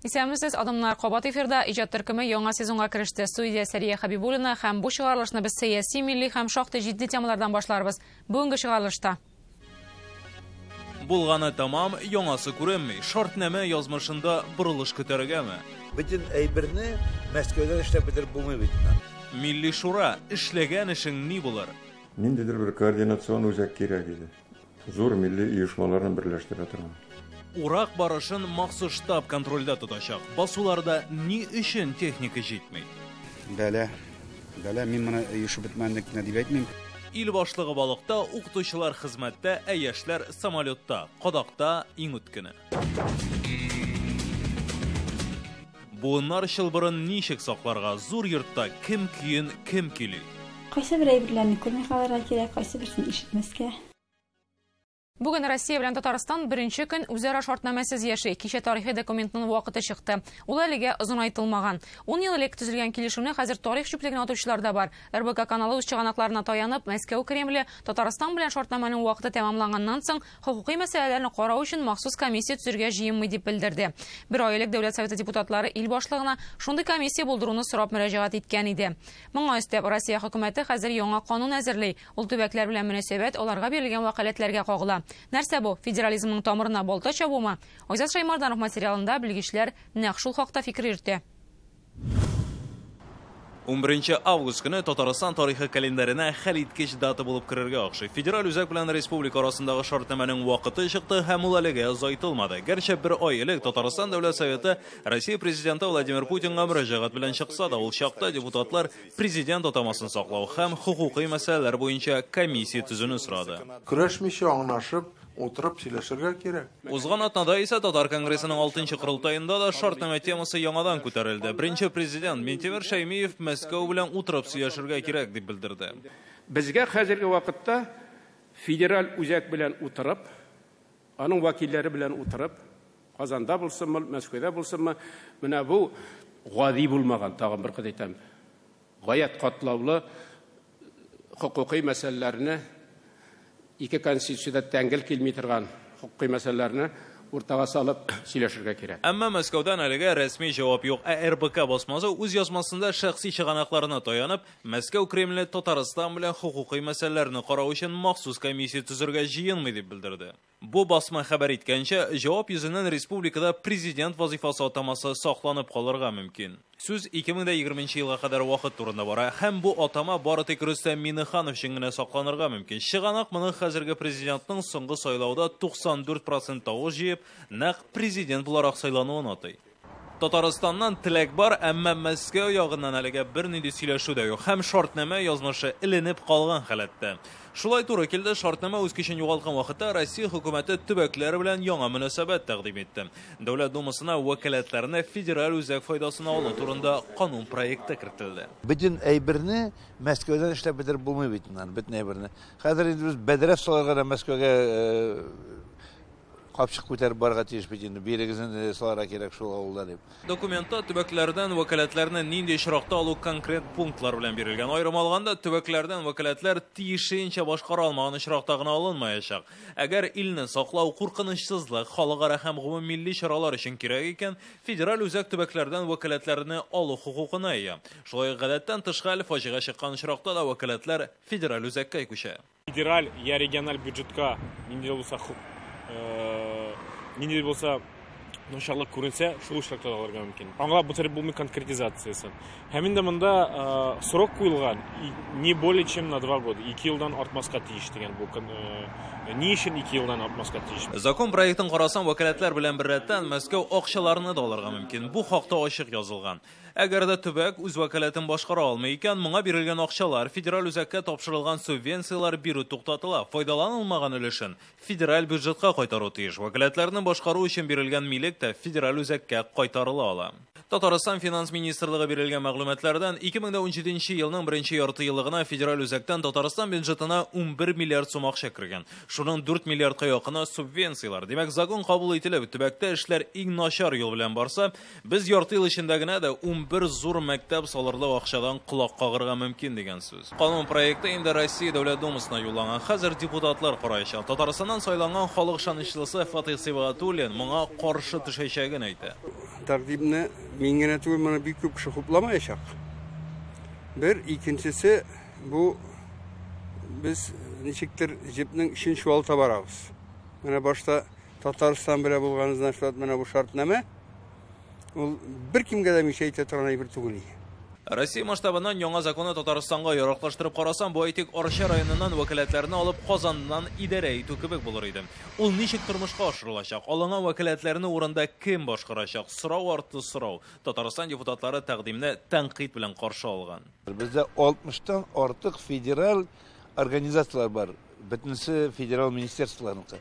Исәнмесез, Адымнар кабат эфирда. Иҗат төркеме яңа сезонга кереште. Студия Сәрия Хәбибуллина һәм бу чыгарылышны без сәяси, милли һәм шактый җитди темалардан башларбыз. Бүгенге чыгарылышта. Булганы тамам, яңасы күренми. Шартнамә язмышында борылыш көтәргәме? Бөтен әйберне Мәскәүдән эшләп бетереп булмый бит. Милли шура, эшләгән эшең ни булыр? Ниндидер бер координацион үзәк кирәк иде. Зур милли оешмаларны берләштерә торган. Урак барышын махсус штаб контрольдә тотачак. Басуларда ни өчен техника җитми? Бәлә, бәлә, мин моны оешып бетмәнлек кенә дип әйтмим. Ил башлыгы балыкта, укытучылар хезмәттә, ә яшьләр самолетта, кадакта иң үткене. Буыннар чылбырын ничек сакларга? Зур йортта кем көен кем көйли? Кайсы бер әйберләрне күрми калырга кирәк, кайсы берсен ишетмәскә. Бүген Россия белән Татарстан беренче көн үзара шартнамәсез яши. Кичә тарихи документның вакыты чыкты. Ул әлегә озынайтылмаган. 10 ел элек төзелгән килешүне хәзер тарих чүплегенә атучылар да бар. РБК каналы үз чыганакларына таянып, Мәскәү Кремле Татарстан белән шартнамәнең вакыты тәмамланганнан соң хокукый мәсьәләләрне карау өчен махсус комиссия төзергә җыенмый дип белдерде. Бер ай элек Дәүләт Советы депутатлары ил башлыгына шундый комиссия булдыруны сорап мөрәҗәгать иткән иде. Моңа өстәп, Россия хөкүмәте хәзер яңа канун әзерли. Ул төбәкләр белән мөнәсәбәт, аларга бирелгән вәкаләтләргә кагыла. Нәрсә бу? Федерализмның тамырына балта чабумы? Айзат Шаймарданов материалында белгечләр нәкъ шул хакта фикер йөртә. 11 август көне Татарстан тарихы календарена хәлиткеч дата булып керергә охшый. Федераль үзәк белән республика арасындагы шартнамәнең вакыты чыкты һәм ул әлегә озайтылмады. Гәрчә бер ай элек Татарстан Дәүләт Советы Россия президенты Владимир Путинга мөрәҗәгать белән чыкса да, ул чакта депутатлар президент атамасын саклау һәм хокукый мәсьәләләр буенча комиссия төзүне сорады. Көрәшмичә аңлашып, утырып сөйләшергә кирәк. Узган атнада исә Татар конгрессының 6нчы корылтаенда да шартнамә темасы яңадан күтәрелде. Беренче президент Минтимер Шәймиев Мәскәү белән утырып сөйләшергә кирәк дип белдерде. Безгә хәзерге вакытта федераль үзәк белән утырып, аның вәкилләре белән утырып, Казанда булсынмы, Мәскәүдә булсынмы, менә бу гади булмаган, тагын бер кат әйтәм, гаять катлаулы хокукый мәсьәләләрне, ике конституцияда тәңгел килми торган хокукый мәсьәләләрне уртага салып сөйләшергә кирәк. Әмма Мәскәүдән әлегә рәсми җавап юк. Ә РБК басмасы үз язмасында шәхси чыганакларына таянып, Мәскәү Кремле Татарстан белән хокукый мәсьәләләрне карау өчен махсус комиссия төзергә җыенмый дип белдерде. Бу басма хәбәр иткәнчә, җавап йөзеннән республикада президент вазифасы атамасы сакланып калырга мөмкин. Сүз 2020 елга кадәр вакыт турында бара һәм бу атама бары тик Рөстәм Миңнеханов өчен генә сакланырга мөмкин. Чыганак моны хәзерге президентның соңгы сайлауда 94% тавыш җыеп, нәкъ президент буларак сайлануын атый. Татарстаннан теләк бар, әмма Мәскәү ягыннан әлегә бернинди сөйләшү дә юк һәм шартнамә язмышы эленеп калган халәттә. Шулай туры килде, шартнамә үз көчен югалткан вакытта Россия хөкүмәте төбәкләр белән яңа мөнәсәбәт тәкъдим итте. Дәүләт Думасына вәкаләтләрне федераль үзәк файдасына алу турында канун проекты кертелде. Бөтен әйберне Мәскәүдән эшләп бетереп булмый бит инде, бөтен әйберне. Хәзер инде без бәдрәф салырга да Мәскәүгә капчык күтәреп барырга тиеш бит инде, бирегезне салырга кирәк шул авылда дип. Документта төбәкләрдән вәкаләтләрне нинди очракта алу конкрет пунктлар белән бирелгән. Аерым алганда, төбәкләрдән вәкаләтләр тиешенчә башкара алмаган очракта гына алынмаячак. Әгәр илне саклау, куркынычсызлык, халыкара һәм гомуммилли чаралар өчен кирәк икән, федераль үзәк төбәкләрдән вәкаләтләрне алу хокукына ия. Шулай ук гадәттән тыш хәл фаҗига чыккан очракта да вәкаләтләр федераль үзәккә күчә. Федераль я региональ бюджетка нинди булса нинди булса начарлык күренсә, шул очракта да алырга мөмкин. Аңлап бетереп булмый конкретизациясен. Һәм инде монда срок куелган, не более чем на 2 года, 2 елдан артмаска тиеш дигән бу ни өчен 2 елдан артмаска тиеш? Закон проектын карасаң, вәкаләтләр белән беррәттән Мәскәү акчаларны да алырга мөмкин. Бу хакта ачык язылган. Әгәр дә төбәк үз вәкаләтен башкара алмый икән, моңа бирелгән акчалар, федераль үзәккә тапшырылган субвенцияләр бирү туктатыла. Файдаланылмаган өлешен федераль бюджетка кайтару тиеш. Вәкаләтләрне башкару өчен бирелгән милек тә федераль үзәккә кайтарыла ала. Татарстан финанс министрлыгы бирелгән мәгълүматлардан 2017 елның беренче ярты еллыгына федераль үзәктән Татарстан бюджетына 11 миллиард сум акча кергән. Шуның 4 миллиардка якыны субвенцияләр. Димәк, закон кабул ителеп, төбәктә эшләр иң начар юл белән барса, без ярты ел эчендә генә дә 11 зур мәктәп салырлык акчадан колак кагырга мөмкин дигән сүз. Канун проекты инде Россия Дәүләт Думасына юлланган. Хәзер депутатлар караячак. Татарстаннан сайланган халык ышанычлысы Фатих Сибгатуллин моңа каршы төшәчәген әйтә. тәкъдимне мин генә түгел, моны бик күп кеше хупламаячак. Бер, икенчесе, бу без ничектер җепнең өчен чуалта барабыз. Менә башта Татарстан белән булган, значит, менә бу шартнамә, ул бер кемгә дә мишә итә торган әйбер түгел. Россия масштабыннан яңа законы Татарстанга яраклаштырып карасам, бу әйтик Арча районыннан вәкаләтләрне алып Казаннан идарә итү кебек булыр иде. Ул ничек тормышка ашырылачак? Алынган вәкаләтләрне урында кем башкарачак? Сорау арты сорау. Татарстан депутатлары тәкъдимне тәнкыйть белән каршы алган. Бездә 60-тан артык федераль организацияләр бар. Бөтенесе федераль министерстволарныкы.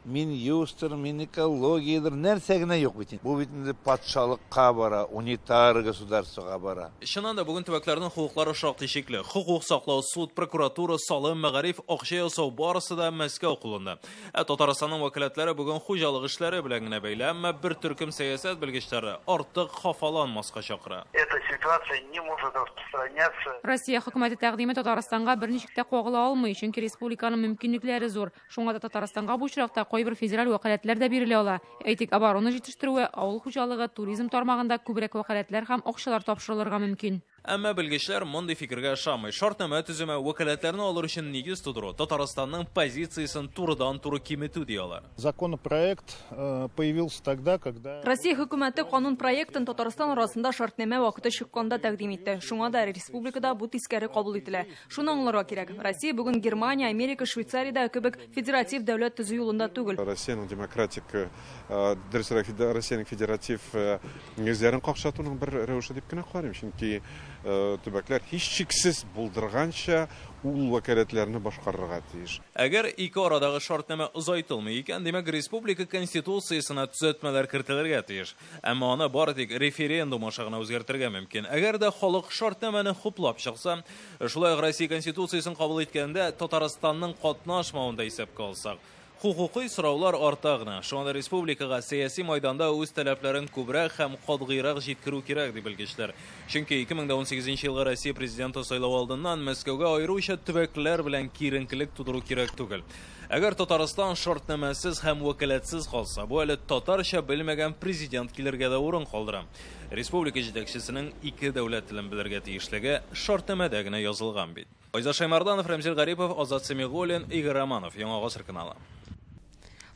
Минюстр, Минэкологиядер, нәрсә генә юк бит. Бу бит инде патшалыкка бара, унитар государствога бара. Чыннан да бүген төбәкләрнең хокуклары шактый чикле. Хокук саклау, суд, прокуратура, салым, мәгариф, акча ясау барысы да Мәскәү кулында. Ә Татарстанның вәкаләтләре бүген хуҗалык эшләре белән генә бәйле, әмма бер төркем сәясәт белгечләре артык хафаланмаска чакыра. Эта ситуация не может распространяться. Россия хөкүмәте тәкъдиме Татарстанга берничек тә кагыла алмый, чөнки республиканың мөмкинлекләре зур. Шуңа да Татарстанга бу очракта кайбер федераль вәкаләтләр дә бирелә ала. Әйтик, оборона җитештерүе, авыл хуҗалыгы, туризм тармагында күбрәк вәкаләтләр һәм акчалар тапшырылырга мөмкин. Әмма белгечләр мондый фикергә ышанмый. Шартнамә төземә вәкаләтләрне алыр өчен нигез тудыру, Татарстанның позициясен турыдан-туры киметү ди алар. Законопроект появился тогда, когда Россия хөкүмәте канун проектын Татарстан арасында шартнамә вакыты чыкканда тәкъдим итте. Шуңа да республикада бу тискәре кабул ителә. Шуны аңларга кирәк. Россия бүген Германия, Америка, Швейцариядә кебек федератив дәүләт төзү юлында түгел. Россиянең демократик, дөресрәк, Россиянең федератив нигезләрен какшатуның бер рәвеше дип кенә карыйм, чөнки төбәкләр һичшиксез булдырганча ул вәкаләтләрне башкарырга тиеш. Әгәр ике арадагы шартнамә озайтылмый икән, димәк, республика конституциясенә төзәтмәләр кертелергә тиеш. Әмма аны бары тик референдум аша гына үзгәртергә мөмкин. Әгәр дә халык шартнамәне хуплап чыкса, шулай ук Россия конституциясен кабул иткәндә Татарстанның катнашмавын да исәпкә алсак, хукукый сораулар арта гына. Шуңа да республикага сәяси майданда үз таләпләрен күбрәк һәм катгыйрак җиткерү кирәк, ди белгечләр. Чөнки 2018 елгы Россия президенты сайлавы алдыннан Мәскәүгә аеруча төбәкләр белән киеренкелек тудыру кирәк түгел. Әгәр Татарстан шартнамәсез һәм вәкаләтсез калса, бу әле татарча белмәгән президент килергә дә урын калдыра. Республика җитәкчесенең ике дәүләт телен белергә тиешлеге шартнамәдә генә язылган бит. Айза Шаймарданов, Рәмзил Гарипов, Азат Семигуллин, Игорь Романов, Яңа Гасыр каналы.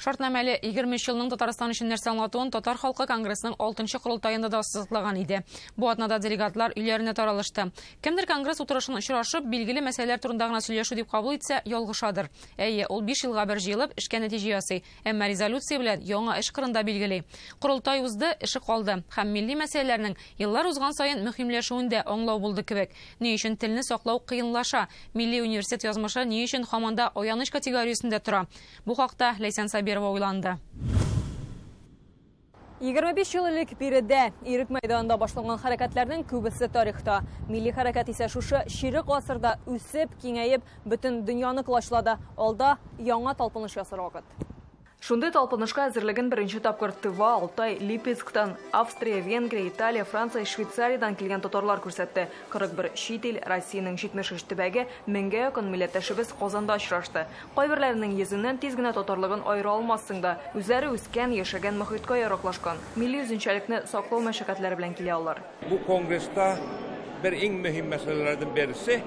Шартнамәле 23 елның Татарстан өчен нәрсә аңлатуын Татар халкы конгрессының 6-нчы корылтаенда да ассызыклаган иде. Бу атнада делегатлар өйләренә таралышты. Кемдер конгресс утырышын очрашып, билгеле мәсьәләләр турында гына сөйләшү дип кабул итсә, ялгышадыр. Әйе, ул 5 елга бер җыелып, эшкә нәтиҗә ясый. Әмма резолюция белән яңа эш кырында билгели. Корылтай узды, эше калды. Һәм милли мәсьәләләрнең еллар узган саен мөһимләшүен дә аңлау булды кебек. Ни өчен телне саклау кыенлаша? Милли университет язмышы ни өчен һаман да аяныч категориясендә тора? Бу хакта Ләйсән Сабирова уйланды. 25 ел элек биредә Ирек мәйданында башланган хәрәкәтләрнең күбесе тарихта. Милли хәрәкәт исә шушы чирек гасырда үсеп, киңәеп, бөтен дөньяны колачлады. Алда яңа талпыныш ясар вакыт. Шундый талпынышка әзерлеген беренче тапкыр Тыва, Алтай, Липецктан, Австрия, Венгрия, Италия, Франция, Швейцариядән килгән татарлар күрсәтте. 41 чит ил, Россиянең 73 төбәге, меңгә якын милләттәшебез Казанда очрашты. Кайберләренең йөзеннән тиз генә татарлыгын аера алмассың да, үзләре үскән, яшәгән мохиткә яраклашкан. Милли үзенчәлекне саклау мәшәкатьләре белән килә алар. Бу конгресста бер иң мөһим мәсьәләләрдән берсе,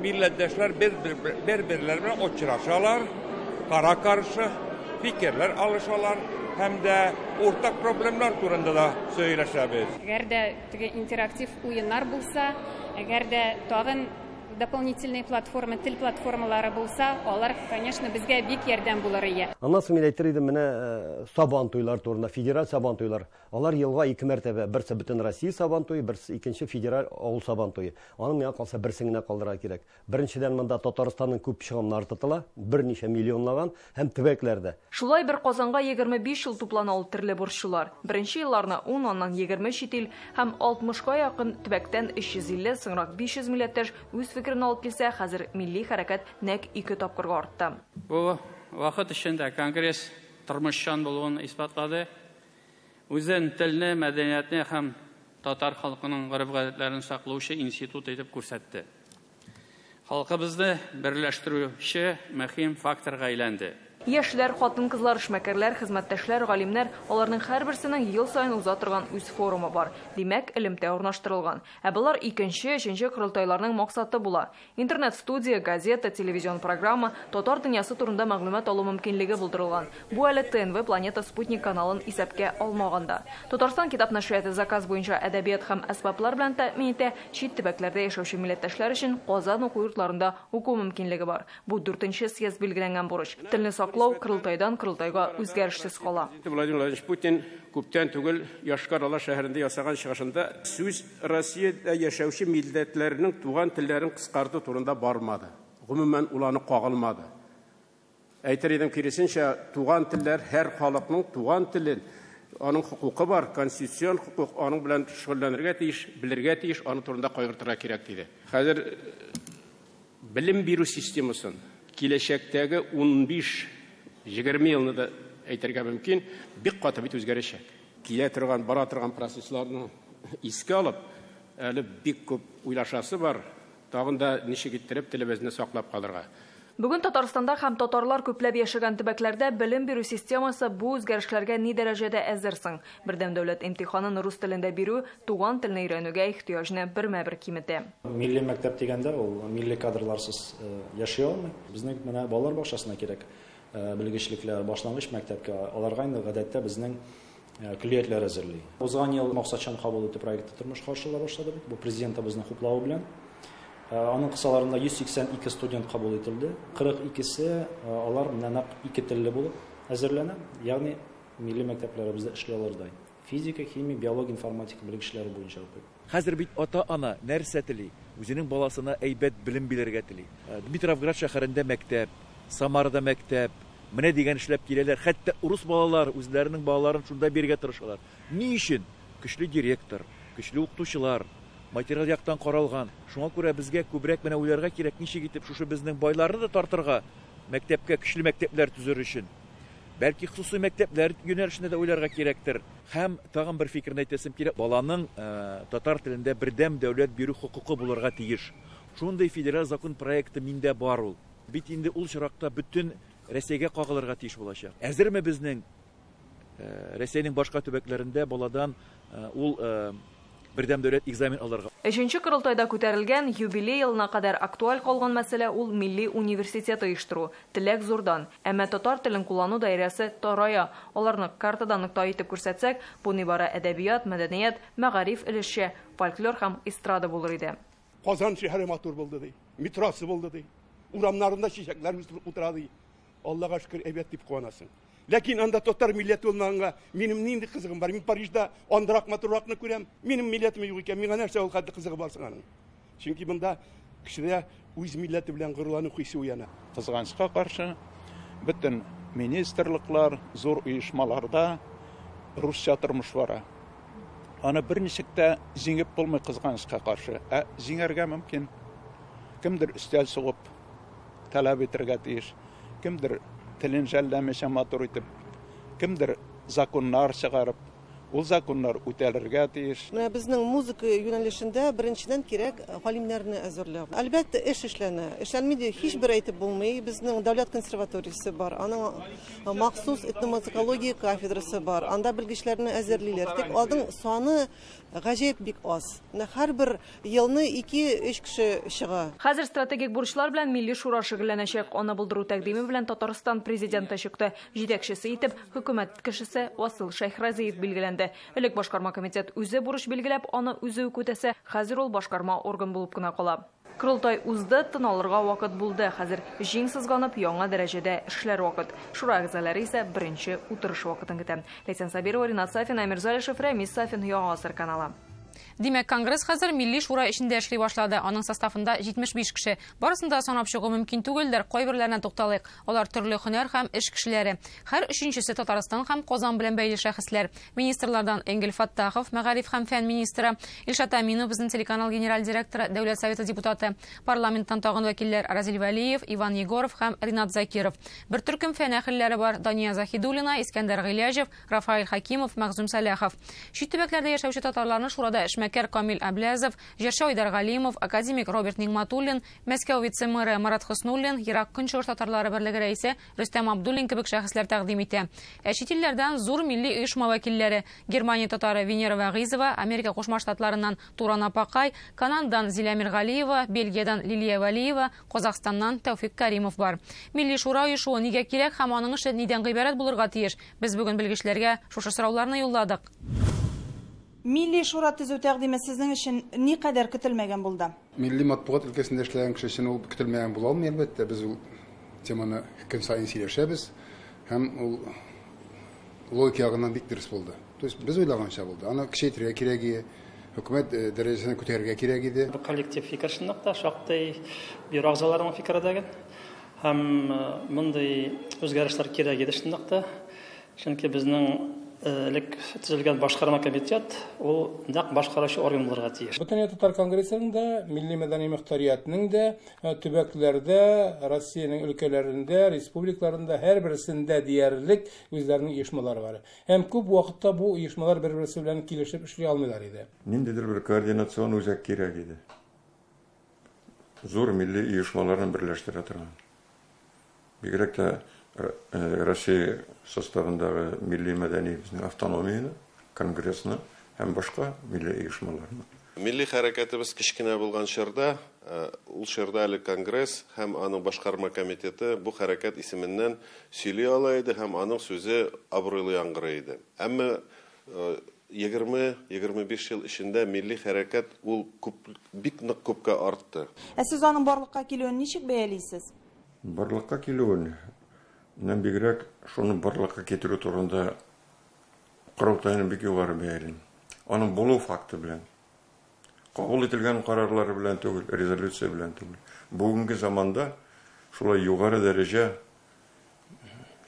милләттәшләр бер-берләре белән очрашалар, кара каршы фикерләр алышалар һәм дә уртак проблемнар турында да сөйләшәбез. Әгәр дә теге интерактив уеннар булса, әгәр дә тагын дополнительные платформы, тел платформалары булса, алар, конечно, безгә бик ярдәм булыр иде. Аннан соң мин әйтер идем, менә сабан туйлар турында, федераль сабан туйлар. Алар елга 2 мәртәбә, берсе бөтен Россия сабан туе, берсе икенче федераль авыл сабан туе. Аның миңа калса берсен генә калдырырга кирәк. Беренчедән, монда Татарстанның күп чыгымнары тотыла, берничә миллионлаган һәм төбәкләрдә. Шулай бер Казанга 25 ел туплана ул төрле бурчулар. Беренче елларны 10, аннан 20 чит ил һәм 60-ка якын төбәктән 350, соңрак 500 милләттәш үз фикерен алып килсә, хәзер милли хәрәкәт нәкъ 2 тапкырга артты. Бу вакыт эчендә конгресс тормышчан булуын исбатлады. Үзен телне, мәдәниятне һәм татар халкының гореф-гадәтләрен саклаучы институт итеп күрсәтте. Халкыбызны берләштерүче мөһим факторга әйләнде. Яшьләр, хатын-кызлар, эшмәкәрләр, хезмәттәшләр, галимнәр, аларның һәрберсенең ел саен уза торган үз форумы бар. Димәк, элемтә урнаштырылган. Ә болар икенче, өченче корылтайларның максаты була. Интернет-студия, газета, телевизион программа, татар дөньясы турында мәгълүмат алу мөмкинлеге булдырылган. Бу әле ТНВ Планета спутник каналын исәпкә алмаганда. Татарстан китап нәшрияты заказ буенча әдәбият һәм әсбаплар белән тәэмин итә, чит төбәкләрдә яшәүче милләттәшләр өчен Казан уку йортларында уку мөмкинлеге бар. Бу дүртенче съезд билгеләнгән бурыч. Телне саклау корылтайдан корылтайга үзгәрешсез кала. Владимир Владимирович Путин күптән түгел Йошкар-Ола шәһәрендә ясаган чыгышында сүз Россиядә яшәүче милләтләрнең туган телләрен кыскарту турында бармады. Гомумән, ул аны кагылмады. Әйтер идем, киресенчә, туган телләр һәр халыкның туган телен, аның хокукы бар, конституцион хокук, аның белән шөгыльләнергә тиеш, белергә тиеш, аның турында кайгыртырга кирәк диде. Хәзер белем бирү системасын киләчәктәге 15-20 елны да әйтергә мөмкин, бик каты бит үзгәрәчәк. Килә торган, бара торган процессларны искә алып, әле бик күп уйлашасы бар, тагын да ничек иттереп телебезне саклап калырга. Бүген Татарстанда һәм татарлар күпләп яшәгән төбәкләрдә белем бирү системасы бу үзгәрешләргә ни дәрәҗәдә әзер соң? Бердәм дәүләт имтиханын рус телендә бирү туган телне өйрәнүгә ихтыяҗны бермә-бер киметә. Милли мәктәп дигәндә ул милли кадрларсыз яши алмый. Безнең менә балалар бакчасына кирәк белгечлекләр, башлангыч мәктәпкә, аларга инде гадәттә безнең көллиятләр әзерли. Узган ел максатчан кабул итү проекты тормышка ашырыла башлады бит. Бу президентыбызның хуплавы белән. Аның кысаларында 182 студент кабул ителде. 42-се алар менә нәкъ ике телле булып әзерләнә, ягъни милли мәктәпләребездә эшли алырдай. Физика, химия, биология, информатика белгечләре буенча укый. Хәзер бит ата-ана нәрсә тели? Үзенең баласына әйбәт белем бирергә тели. Дмитровград шәһәрендә мәктәп, Самарада мәктәп, менә дигән эшләп киләләр. Хәтта урыс балалар үзләренең балаларын шунда бирергә тырышалар. Ни өчен? Көчле директор, көчле укытучылар, материал яктан каралган. Шуңа күрә безгә күбрәк менә уйларга кирәк, ничек итеп шушы безнең байларны да тартырга, мәктәпкә көчле мәктәпләр төзер өчен. Бәлки хосусый мәктәпләр юнәлешендә дә уйларга кирәктер. Һәм тагын бер фикерне әйтәсем килә, баланың татар телендә бердәм дәүләт бирү хокукы булырга тиеш. Шундый федераль закон проекты миндә бар ул. Бит инде ул чиракта бөтен Рәсәйгә кагылырга тиеш булачак. Әзерме безнең Рәсәйнең башка төбәкләрендә баладан ул бердәм дәүләт экзамен алырга? Өченче корылтайда күтәрелгән юбилей елына кадәр актуаль калган мәсьәлә ул милли университет оештыру. Теләк зурдан, әмма татар телен куллану даирәсе тарая. Аларны картада нокта итеп күрсәтсәк, бу нибары әдәбият, мәдәният, мәгариф өлеше, фольклор һәм эстрада булыр иде. Казан шәһәре матур булды ди, метросы булды ди, урамнарында чәчәкләр үсеп утыра ди. Аллага шөкер, әйбәт дип куанасың. Ләкин анда татар милләте булмаганга минем нинди кызыгым бар? Мин Парижда андырак матурракны күрәм. Минем милләтем юк икән, миңа нәрсә ул хәтле кызыгы бар соң аның? Чөнки монда кешедә үз милләте белән горурлану хисе уяна. Кызганычка каршы, бөтен министрлыклар, зур оешмаларда русча тормыш бара. Аны берничек тә җиңеп булмый кызганычка каршы. Ә җиңәргә мөмкин. Кемдер өстәл сугып таләп итәргә тиеш, кемдер телен жәлләмичә матур итеп, кемдер законнар чыгарып, ул законнар үтәлергә тиеш. Менә безнең музыка юнәлешендә беренчедән кирәк галимнәрне әзерләү. Әлбәттә, эш эшләнә. Эшләнми дип һич бер әйтеп булмый. Безнең дәүләт консерваториясе бар, аның махсус этномузыкология кафедрасы бар. Анда белгечләрне әзерлиләр. Тик аның саны гаҗәеп бик аз. Менә һәрбер елны 2-3 кеше чыга. Хәзер стратегик бурычлар белән Милли шура шөгыльләнәчәк. Аны булдыру тәкъдиме белән Татарстан президенты чыкты. Җитәкчесе итеп хөкүмәт кешесе Васил Шәйхразиев билгеләнде. Элек башкарма комитет үзе бурыч билгеләп, аны үзе үк үтәсә, хәзер ул башкарма орган булып кына кала. Корылтай узды, тын алырга вакыт булды. Хәзер җиң сызганып, яңа дәрәҗәдә эшләр вакыт. Шура әгъзалары исә беренче утырыш вакытын көтә. Ләйсән Сабирова, Ринат Сафин, Әмир Залишев, Рәмис Сафин, Яңа Гасыр каналы. Димәк, Конгресс хәзер Милли шура эчендә эшли башлады. Аның составында 75 кеше. Барысын да санап чыгу мөмкин түгелдер, кайберләренә тукталыйк. Алар төрле һөнәр һәм эш кешеләре. Һәр өченчесе Татарстан һәм Казан белән бәйле шәхесләр. Министрлардан Энгель Фаттахов, мәгариф һәм фән министры, Илшат Аминов, безнең телеканал генераль директоры, Дәүләт Советы депутаты, парламенттан тагын вәкилләр Разил Вәлиев, Иван Егоров һәм Ринат Закиров. Бер төркем фән әһелләре бар: Дания Заһидуллина, Искәндәр Гыйләҗев, Рафаэль Хакимов, Мәгъзүм Сәлахов. Чит төбәкләрдә яшәүче татарларны шурада Шурада эшмәкәр Камил Әбләзов, җырчы Айдар Галимов, академик Роберт Нигъмәтуллин, Мәскәү вице-мэры Марат Хөснуллин, Ерак Көнчыгыш татарлары берлеге рәисе Рөстәм Абдуллин кебек шәхесләр тәкъдим итә. Ә чит илләрдән зур милли оешма вәкилләре Германия татары Венера Вәгыйзова, Америка Кушма Штатларыннан Туран Апакай, Канададан Зилә Миргалиева, Бельгиядән Лилия Вәлиева, Казахстаннан Тәүфик Каримов бар. Милли шура оешуы нигә кирәк һәм аның эше нидән гыйбарәт булырга тиеш? Без бүген белгечләргә шушы сорауларны юлладык. Милли шура төзү тәкъдиме сезнең өчен никадәр көтелмәгән булды? Милли матбугат өлкәсендә эшләгән кеше өчен ул көтелмәгән була алмый, әлбәттә. Без ул теманы көн саен сөйләшәбез һәм ул логика ягыннан бик дөрес булды. То есть без уйлаганча булды. Аны көчәйтергә кирәк иде, хөкүмәт дәрәҗәсенә күтәрергә кирәк иде. Бу коллектив фикер чынлыкта шактый бюро әгъзаларының фикере дәген. Һәм мондый үзгәрешләр кирәк иде чынлыкта. Чөнки безнең элек төзелгән башкарма комитет ул нәкъ башкаручы орган булырга тиеш. Бөтендөнья татар конгрессының да, милли мәдәни мөхтәриятнең дә төбәкләрдә, Россиянең өлкәләрендә, республикаларында һәрберсендә диярлек үзләренең оешмалары бар. Һәм күп вакытта бу оешмалар бер-берсе белән килешеп эшли алмыйлар иде. Ниндидер бер координацион үзәк кирәк иде. Зур милли оешмаларны берләштерә торган. Бигрәк тә Россия составындагы милли мәдәни безнең автономияне, конгрессны һәм башка милли оешмаларны. Милли хәрәкәтебез кечкенә булган чорда, ул чорда әле конгресс һәм аның башкарма комитеты бу хәрәкәт исеменнән сөйли ала иде һәм аның сүзе абруйлы яңгырый иде. Әмма 20-25 ел эчендә милли хәрәкәт ул күп, бик нык күпкә артты. Ә сез аның барлыкка килүен ничек бәялисез? Барлыкка килүен бигрәк шуны барлыкка китерү турында корылтайны бик югары бәялим. Аның булу факты белән, кабул ителгән карарлары белән түгел, резолюция белән түгел. Бүгенге заманда шулай югары дәрәҗә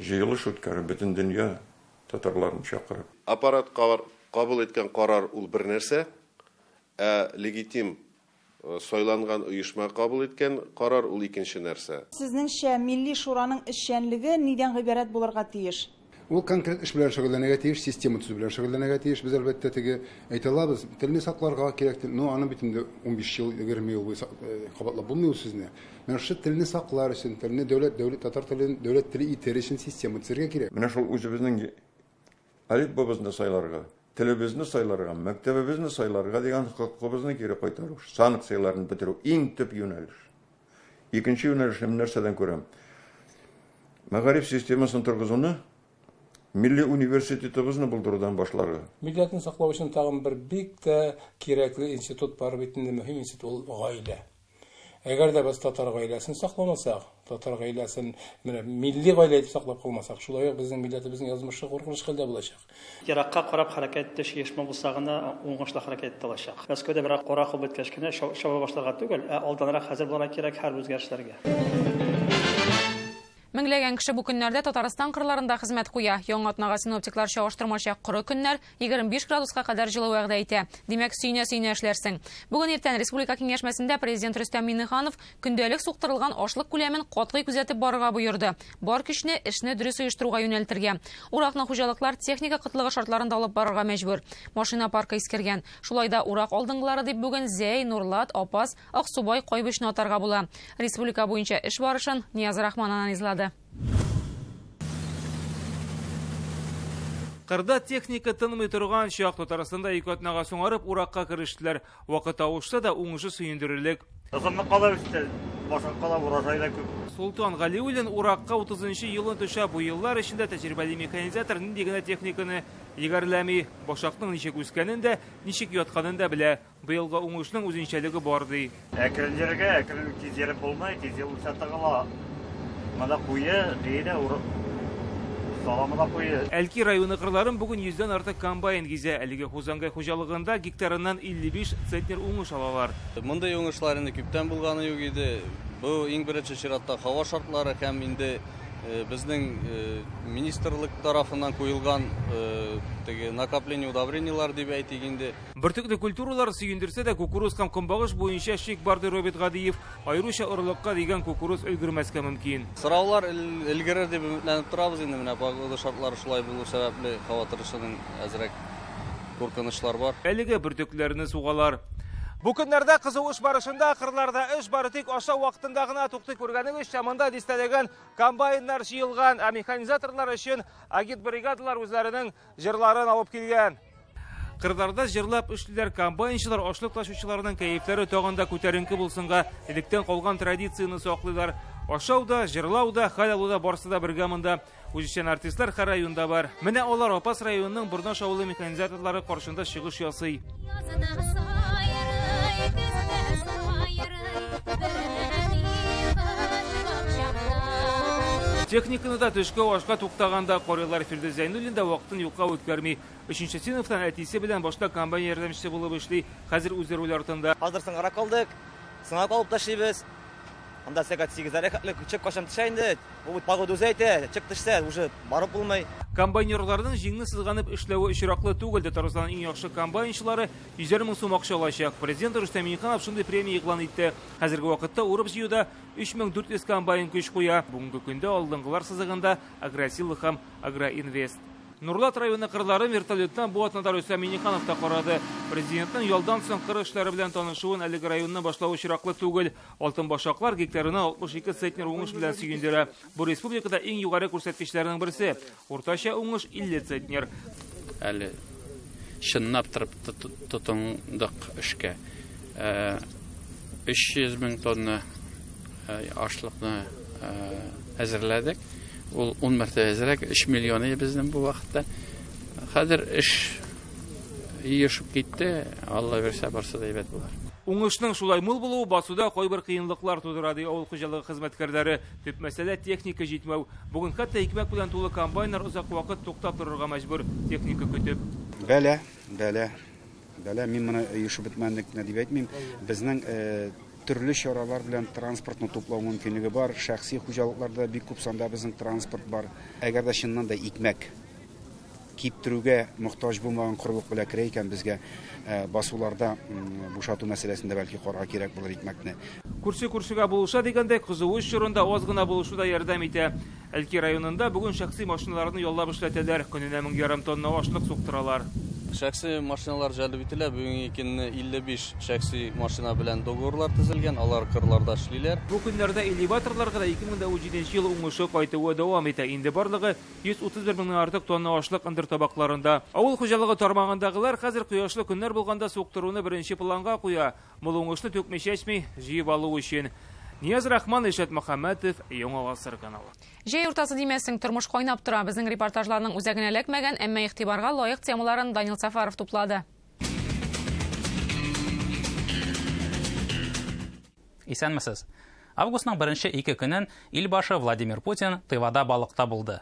җыелыш үткәреп, бөтен дөнья татарларын чакырып. Аппарат кабул иткән карар ул бер нәрсә, ә легитим сайланган оешма кабул иткән карар ул икенче нәрсә. Сезнеңчә милли шураның эшчәнлеге нидән гыйбарәт булырга тиеш? Ул конкрет эш белән шөгыльләнергә тиеш, система төзү белән шөгыльләнергә тиеш. Без әлбәттә теге әйтә алабыз, телне сакларга кирәк, но аны бит инде 15 ел, 20 ел буе кабатлап булмый ул сүзне. Менә шушы телне саклар өчен, телне дәүләт, дәүләт татар телен дәүләт теле итәр өчен система төзергә кирәк. Менә шул үзебезнең әлифбабызны сайларга, телебезне сайларга, мәктәбебезне сайларга дигән хокукыбызны кире кайтару, санкцияләрне бетерү иң төп юнәлеш. Икенче юнәлешне мин нәрсәдән күрәм? Мәгариф системасын торгызуны милли университетыбызны булдырудан башларга. Милләтне саклау өчен тагын бер бик тә кирәкле институт бар бит инде, мөһим институт ул гаилә. Әгәр дә без татар гаиләсен сакламасак, татар гаиләсен менә милли гаилә итеп саклап калмасак, шулай ук безнең милләтебезнең язмышы куркыныч хәлдә булачак. Еракка карап хәрәкәт итүче оешма булса гына уңышлы хәрәкәт итә алачак. Мәскәүдә берәр карар кабул иткәч кенә чаба башларга түгел, ә алданрак хәзер булырга кирәк һәр үзгәрешләргә. Меңләгән кеше бу көннәрдә Татарстан кырларында хезмәт куя. Яңа атнага синоптиклар чагыштырмача коры көннәр 25 градуска кадәр җылы вәгъдә итә. Димәк, сөенә-сөенә эшләрсең. Бүген иртән Республика киңәшмәсендә президент Рөстәм Миңнеханов көндәлек суктырылган ашлык күләмен катгый күзәтеп барырга боерды. Бар көчне эшне дөрес оештыруга юнәлтергә. Уракны хуҗалыклар техника кытлыгы шартларында алып барырга мәҗбүр. Машина паркы искергән. Шулай да урак алдынгылары дип бүген Зәй, Нурлат, Апас, Аксубай, Кайбычны атарга була. Республика буенча эш барышын Нияз Рахман анализлады. Кырда техника тынмый торган чак Татарстанда ике атнага соңарып уракка керештеләр. Вакыт авышса да уңышы сөендерерлек. Озынлык кала үсте, башак кала урожай да күп. Султан Галиуллин уракка 30 елын төшә. Бу еллар эчендә тәҗрибәле механизатор нинди генә техниканы егәрләми, башакның ничек үскәнен дә, ничек ятканын да белә. Быелгы уңышның үзенчәлеге бар ди. Әкрен йөрергә, әкрен тиз йөреп булмый, тиз йөрсә тыгыла. Монда куе, диде, саламы да куе. Әлки районы кырларын бүген 100-дән артык комбайн гизә. Әлеге Хузангай хуҗалыгында гектарыннан 55 центнер уңыш алалар. Мондый уңышлар инде күптән булганы юк иде. Бу иң беренче чиратта һава шартлары һәм инде безнең министрлык тарафыннан куелган теге накопление удобрениелар дип әйтик инде. Бөртекле культуралар сөендерсә дә кукуруз һәм көнбагыш буенча шик бар, ди Роберт Гадиев. Аеруча орлыкка дигән кукуруз өлгермәскә мөмкин. Сораулар өлгерер дип өметләнеп торабыз инде, менә погода шартлары шулай булу сәбәпле һава торышының әзрәк куркынычлар бар. Әлегә бөртекләрне сугалар. Бу көннәрдә кызу эш барышында кырларда эш бары тик ашау вакытында гына туктый. Күргәнегезчә, монда дистәләгән комбайннар җыелган, ә механизаторлар өчен агитбригадалар үзләренең җырларын алып килгән. Кырларда җырлап эшлиләр комбайнчылар, ашлык ташучыларның кәефләре тагын да күтәренке булсынга электән калган традицияне саклыйлар. Ашау да, җырлау да, хәл алу да барысы да бергә монда. Үзешчән артистлар һәр районда бар. Менә алар Апас районының Борнаш авылы механизаторлары каршында чыгыш ясый. Техниканы да төшке ашка туктаганда карыйлар. Фирдүс Зәйнуллин да вакытын юкка үткәрми. Өченче сыйныфтан әтисе белән башта комбайн ярдәмчесе булып эшли, хәзер үзе руль артында. Хәзер соңгарак калдык, соңга калып ташлыйбыз. Анда сәгать 8-ләргә хәтле чек кашам төшә инде. Бу бит погода үзе әйтә, чек төшсә, уже барып булмый. Комбайнерларның җиңне сызганып эшләве очраклы түгел. Татарстанның иң яхшы комбайнчылары 100 мең сум акча алачак. Президент Рөстәм Миңнеханов шундый премия игълан итте. Хәзерге вакытта урып-җыюда 3400 комбайн көч куя. Бүгенге көндә алдынгылар сызыгында Агросила һәм Агроинвест. Нурлат районы кырларын вертолеттан бу атнада Рөстәм Миңнеханов та карады. Президентның ялдан соң кыр эшләре белән танышуын әлеге районны башлау очраклы түгел. Алтын башаклар гектарына 62 центнер уңыш белән сөендерә. Бу республикада иң югары күрсәткечләрнең берсе. Уртача уңыш 50 центнер. Әле чынлап торып тотындык эшкә. 300 мең тонна ашлыкны әзерләдек. Ул 10 мәртәбә әзрәк, 3 миллион безнең бу вакытта. Хәзер эш йөрешеп китте, Алла бирсә, барсы да әйбәт булыр. Уңышның шулай мул булуы басуда кайбер кыенлыклар тудыра, ди авыл хуҗалыгы хезмәткәрләре. Төп мәсьәлә техника җитмәү. Бүген хәтта икмәк белән тулы комбайннар озак вакыт туктап торырга мәҗбүр, техника көтеп. Бәлә, бәлә, бәлә, мин моны оешып бетмәнлек дип әйтмим. Безнең төрле чаралар белән транспортны туплау мөмкинлеге бар. Шәхси хуҗалыкларда бик күп санда безнең транспорт бар. Әгәр дә чыннан да икмәк киптерүгә мохтаҗ булмаган корылык белән керә икән, безгә басуларда бушату мәсьәләсендә бәлки карарга кирәк булыр икмәкне. Күрше күршегә булыша дигәндә, кызу эш чорында аз гына булышу да ярдәм итә. Әлки районында бүген шәхси машиналарны яллап эшләтәләр. Көненә 1500 тонна ашлык суктыралар. Шәхси машиналар җәлеп ителә. Бүгенге көнне 55 шәхси машина белән договорлар төзелгән, алар кырларда эшлиләр. Бу көннәрдә элеваторларга да 2017 ел уңышы кайтуы дәвам итә. Инде барлыгы 131 меңнән артык тонна ашлык ындыр табакларында. Авыл хуҗалыгы тармагындагылар хәзер кояшлы көннәр булганда суктыруны беренче планга куя. Мул уңышны түкми чәчми җыеп алу өчен. Нияз Рахман, Ишат Мөхәммәтов, Яңа Гасыр каналы. Җәй уртасы димәсең, тормыш кайнап тора. Безнең репортажларның үзәгенә эләкмәгән, әмма игътибарга лаек темаларын Данил Сафаров туплады. Исәнмесез. Августның беренче ике көнен Илбашы Владимир Путин Тывада балыкта булды.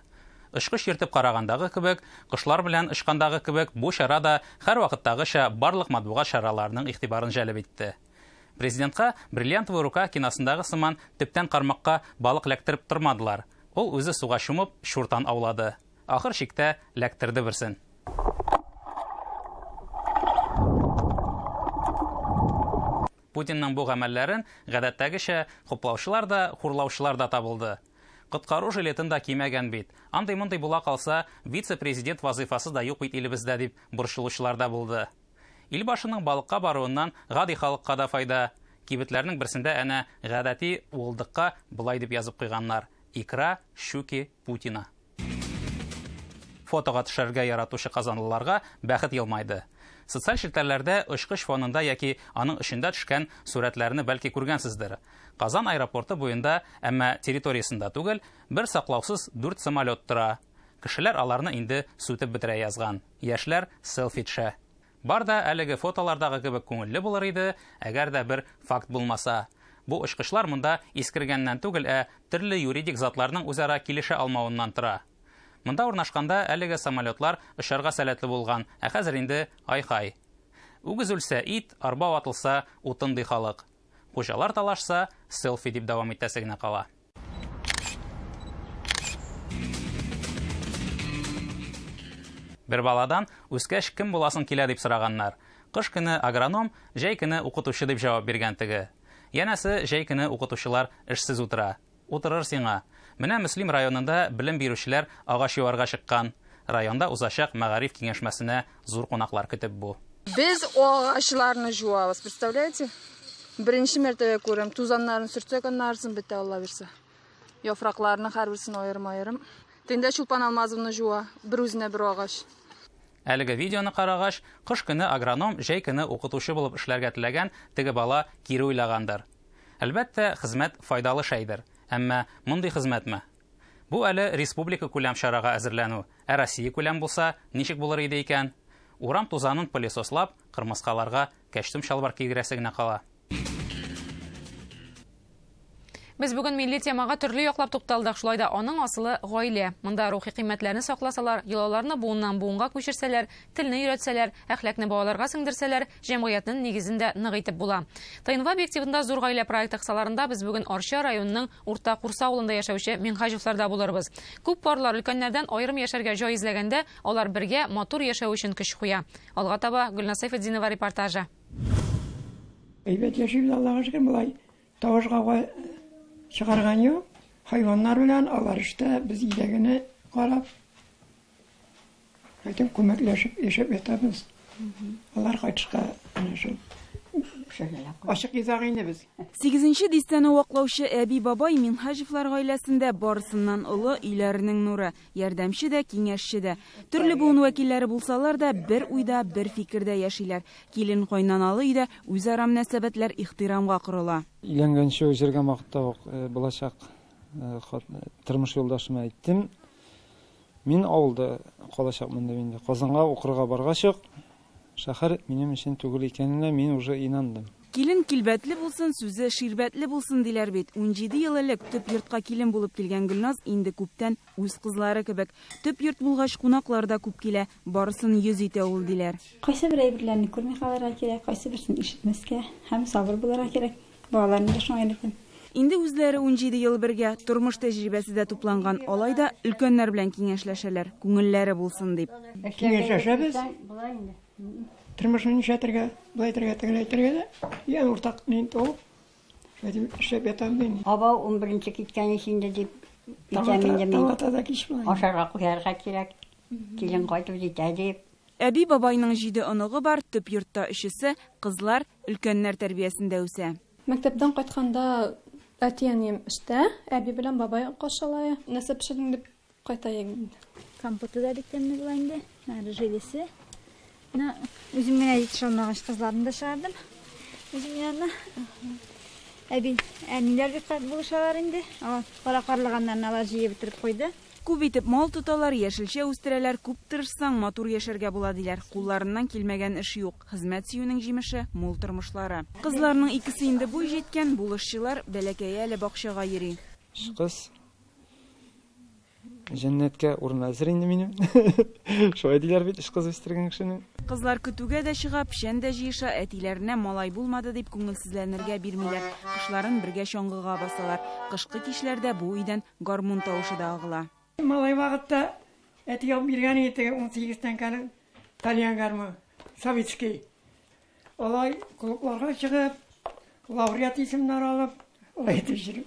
Очкыч йөртеп карагандагы кебек, кошлар белән очкандагы кебек бу чара да һәр вакыттагыча барлык матбугат чараларының игътибарын җәлеп итте. Президентка «Бриллиантовая рука» киносындагы сыман төптән кармакка балык ләктереп тормадылар. Ул үзе суга чумып, чуртан аулады. Ахыр чиктә ләктерде берсен. Путинның бу гамәлләрен гадәттәгечә хуплаучылар да, хурлаучылар да табылды. Коткару жилетын да кимәгән бит. Андый-мондый була калса, вице-президент вазыйфасы да юк бит илебездә дип борчылучылар да булды. Илбашының балыкка баруыннан гади халыкка да файда. Кибетләрнең берсендә әнә гадәти уылдыкка болай дип язып куйганнар: Икра щуки Путина. Фотога төшәргә яратучы казанлыларга бәхет елмайды. Социаль челтәрләрдә очкыч фонында яки аның эчендә төшкән сурәтләрне бәлки күргәнсездер. Казан аэропорты буенда, әмма территориясендә түгел, бер саклаусыз 4 самолет тора. Кешеләр аларны инде сүтеп бетерә язган. Яшьләр селфи төшә. Бар да әлеге фотолардагы кебек күңелле булыр иде, әгәр дә бер факт булмаса. Бу очкычлар монда искергәннән түгел, ә төрле юридик затларның үзара килешә алмавыннан тора. Монда урнашканда әлеге самолетлар очарга сәләтле булган, ә хәзер инде ай-хай. Үгез үлсә ит, арба ватылса утын ди халык. Хуҗалар талашса, селфи дип дәвам итәсе генә кала. Бер баладан үскәч кем буласың килә дип сораганнар. Кыш көне агроном, җәй көне укытучы дип җавап биргән теге. Янәсе, җәй көне укытучылар эшсез утыра. Утырыр сиңа. Менә Мөслим районында белем бирүчеләр агач юарга чыккан. Районда узачак мәгариф киңәшмәсенә зур кунаклар көтеп бу. Без агачларны жуабыз, представляете? Беренче мәртәбә күрәм, тузаннарын сөртсәк, аннарысын бетә, Алла бирсә. Яфракларны һәрберсен аерым-аерым. Тендә Чулпан Алмазовна жуа, бер үзенә бер агач. Әлеге видеоны карагач, кыш көне агроном, җәй көне укытучы булып эшләргә теләгән теге бала кире уйлагандыр. Әлбәттә, хезмәт файдалы шәйдер. Әмма мондый хезмәтме? Бу әле республика күләм чарага әзерләнү, ә Россия күләм булса, ничек булыр иде икән? Урам тузанын пылесослап, кырмыскаларга кәчтүм-чалбар кигерәсе генә кала. Без бүген милли темага төрле яклап тукталдык, шулай да аның асылы гаилә. Монда рухи кыйммәтләрне сакласалар, йолаларны буыннан буынга күчерсәләр, телне өйрәтсәләр, әхлакны балаларга сеңдерсәләр, җәмгыятьнең нигезен дә нык итеп була. ТНВ объективында зур гаилә проекты кысаларында без бүген Арча районының Урта Курса авылында яшәүче Минһаҗевларда булырбыз. Күп парлар өлкәннәрдән аерым яшәргә җай эзләгәндә, алар бергә матур яшәү өчен көч куя. Алга таба Гөлназ Сәйфетдинова репортажы. Әйбәт яшибез, Аллага шөкер, болай тавыш-гауга чыгарган юк. Хайваннар белән алар эштә, без өйдә генә карап, әйтеп күмәкләшеп яшәп ятабыз. Алар кайтышка әнә шул ачык йозак инде без. Сигезенче дистәне ваклаучы әби-бабай Минһаҗевлар гаиләсендә барысыннан олы, өйләренең нуры, ярдәмче дә, киңәшче дә. Төрле буын вәкилләре булсалар да, бер уйда, бер фикердә яшиләр. Килен кайнаналы өйдә үзара мөнәсәбәтләр ихтирамга корыла. Өйләнгәнче үк йөргән вакытта ук булачак тормыш юлдашыма әйттем. Мин авылда калачакмын дип инде. Казанга укырга баргач ук, шәһәр минем өчен түгел икәненә мин уже инандым. Килен килбәтле булсын, сүзе ширбәтле булсын диләр бит. 17 ел элек төп йортка килен булып килгән Гөлназ инде күптән үз кызлары кебек. Төп йорт булгач, кунаклар да күп килә, барысын йөз итә ул диләр. Кайсы бер әйберләрне күрми калырга кирәк, кайсы берсен ишетмәскә һәм сабыр булырга кирәк. Балаларны да шуңа өйрәтәм. Инде үзләре 17 ел бергә, тормыш тәҗрибәсе дә тупланган, алай да өлкәннәр белән киңәшләшәләр, күңелләре булсын дип. Киңәшләшәбез. Тормышны нишләтергә, болай итәргә, тегеләй итәргә дә, я уртак ни табып, шулай дип эшләп ятабыз инде. Абау 11-нче киткән ич инде дип әйтәм инде мин. Таң ата да кич була. Ашарга куярга кирәк, килен кайтып җитә дип. Әби-бабайның 7 оныгы бар, төп йортта өчесе, кызлар, өлкәннәр тәрбиясендә үсә. Мәктәптән кайтканда әти-әнием эштә, әби белән бабай каршылай. Нәрсә пешердең дип кайта инде. Компоты да бик тәмле була инде. Менә желесе. Менә үзем генә җитешә алмагач, кызларны да чыгардым. Үзем янына. Әби, әниләр бик булышалар инде. Алар кара карлыганнарны алар җыеп бетереп куйды. Күп итеп мал тоталар, яшелчә үстерәләр, күп тырышсаң, матур яшәргә була диләр. Кулларыннан килмәгән эш юк. Хезмәт сөюнең җимеше мул тормышлары. Кызларның икесе инде буй җиткән, булышчылар бәләкәе әле бакчага йөри. Кыз җәннәткә урын әзер инде минем. Шулай диләр бит, эш кыз үстергән кешене. Кызлар көтүгә дә чыга, печән дә җыеша, әтиләренә малай булмады дип күңелсезләнергә бирмиләр. Кышларын бергә чаңгыга басалар. Кышкы кичләрдә бу өйдән гармун тавышы да агыла. Малай вакытта әти алып биргән иде теге 18 тәңкәнең тальян гармун, советский. Алай клубларга чыгып, лауреат исемнәр алып, алай итеп йөреп.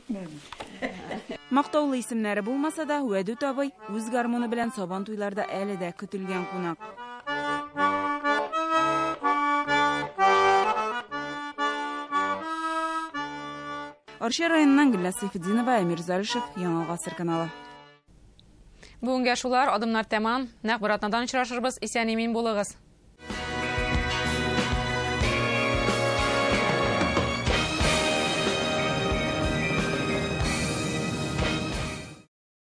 Мактаулы исемнәре булмаса да, Вәдүт абый үз гармуны белән сабан туйларда әле дә көтелгән кунак. Арча районыннан Гөлназ Сәйфетдинова, Әмир Зарышев, Яңа Гасыр каналы. Бүгенгә шулар, адымнар тәмам. Нәкъ бер атнадан очрашырбыз. Исән-имин булыгыз.